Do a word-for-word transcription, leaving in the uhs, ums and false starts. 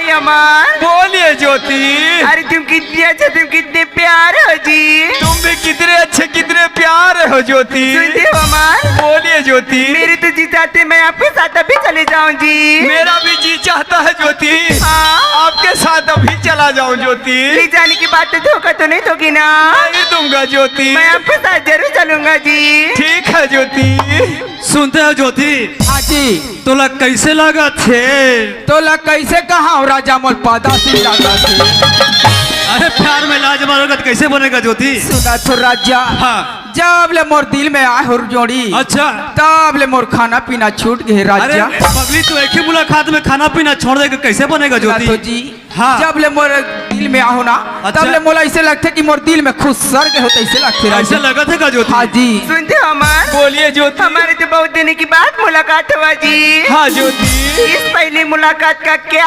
अमर। बोलिए ज्योति। अरे तुम कितने अच्छे, तुम कितने प्यारे हो जी। तुम भी कितने अच्छे, कितने प्यारे हो ज्योति। सुनते हो अमर? बोलिए ज्योति। मेरे तो जी चाहते मैं आपके साथ अभी चले जाऊं जी। मेरा भी जी चाहता है ज्योति। हाँ। आपके साथ अभी चला जाऊं ज्योति। ले जाने के बाद तो धोखा तो नहीं दोगी ना? नहीं दूंगा ज्योति। मैं आपके साथ जरूर चलूंगा जी। ठीक है ज्योति। सुनते हो ज्योति? हाँ जी। तोला कैसे लागत हे? तोला कैसे कहा हो राजा, मोर पदासी लागत हे। अरे प्यार में लाज मारोगा तो कैसे बनेगा ज्योति? सुना तो राजा। हाँ। जब ले मोर दिल में आए हो जोड़ी, अच्छा। तब ले मोर खाना पीना छूट गए अरे राजा। पगली, तू एक ही मुलाकात में खाना पीना छोड़ देगा, कैसे बनेगा सुना ज्योति? तो जी। हाँ। जब ले मोर दिल में आहो ना, अच्छा। तब ले मोला ऐसे लगथे कि मोर दिल में खुसर गए हो, तैसे लगथे ऐसे राजा। लगत हे का ज्योति? हाँ जी। सुनते हो अमर? बोलिए ज्योति। हमारे तो बहुत दिन के बाद मुलाकात हुआ जी। हाँ ज्योति। इस पहली मुलाकात का क्या